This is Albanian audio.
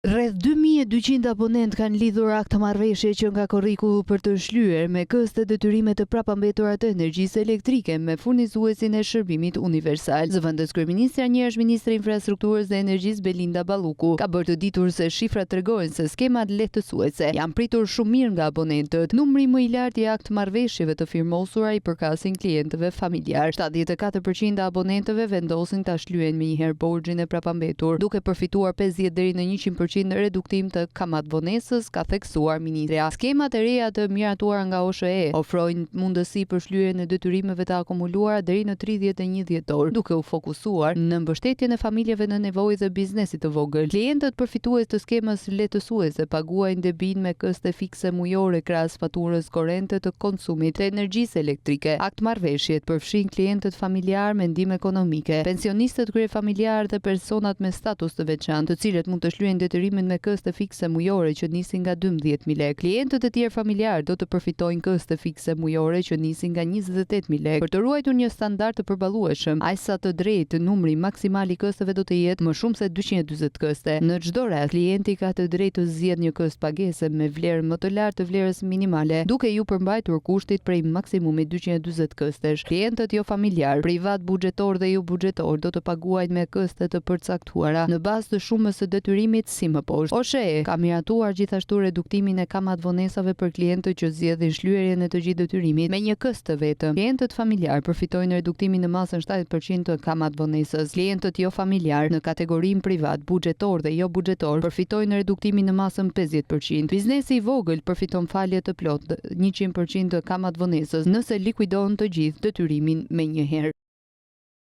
Rreth 2200 abonentë kanë lidhur aktmarrëveshje që nga korriku për të shlyer me këste detyrimet e prapambetura të energjisë elektrike me furnizuesin e shërbimit universal. Zëvendëskryeministrja njëherësh ministre e Infrastrukturës dhe Energjisë Belinda Balluku ka bërë të ditur se shifrat tregojnë se skemat lehtësuese janë pritur shumë mirë nga abonentët. Numri më i lartë i aktmarrëveshjeve të firmosura i përkasin klientëve familjarë. 74 për qind e abonentëve vendosin ta shlyejnë menjëherë borxhin e prapambetur, duke përfituar 50 deri në 100 për qind reduktim të kamatëvonesës, ka theksuar ministrja. Skemat e reja të miratuara nga OSHEE ofrojnë mundësi për shlyerjen e detyrimeve të akumuluara deri në 31 dhjetor, duke u fokusuar në mbështetjen e familjeve në nevojë dhe biznesit të vogël. Klientët përfitues të skemës lehtësuese paguajnë debinë me këste fikse mujore krahas faturës korente të konsumit të energjisë elektrike. Aktmarrëveshjet përfshijnë klientët familjarë me ndihmë ekonomike, pensionistët kryefamiljarë dhe personat me status të veçantë, të cilët mund të shlyejnë detyrimin me këste fikse mujore që nisin nga 12.000 lekë. Klientët e tjerë familjarë do të përfitojnë këste fikse mujore që nisin nga 28.000 lekë. Për të ruajtur një standard të përballueshëm, aq sa të drejtë, numri maksimal i kësteve do të jetë më shumë se 240 këste. Në çdo rast, klienti ka të drejtë të zgjedhë një këst pagese me vlerë më të lartë të vlerës minimale, duke iu përmbajtur kushtit prej maksimumit 240 këstesh. Klientët jofamiljarë, privat buxhetorë dhe jobuxhetorë do të paguajnë me këste të përcaktuara në bazë të shumës së detyrimit si më poshtë. OSHEE ka miratuar gjithashtu reduktimin e kamatëvonesave për klientët që zgjedhin shlyerjen e të gjithë detyrimit me një këst të vetëm. Klientët familjarë përfitojnë reduktimin në masën 70% të kamatëvonesës. Klientët jofamiljarë në kategorinë privat, buxhetor dhe jobuxhetor përfitojnë reduktimin në masën 50%. Biznesi i vogël përfiton falje të plotë 100% të kamatëvonesës nëse likuidon të gjithë detyrimin menjëherë.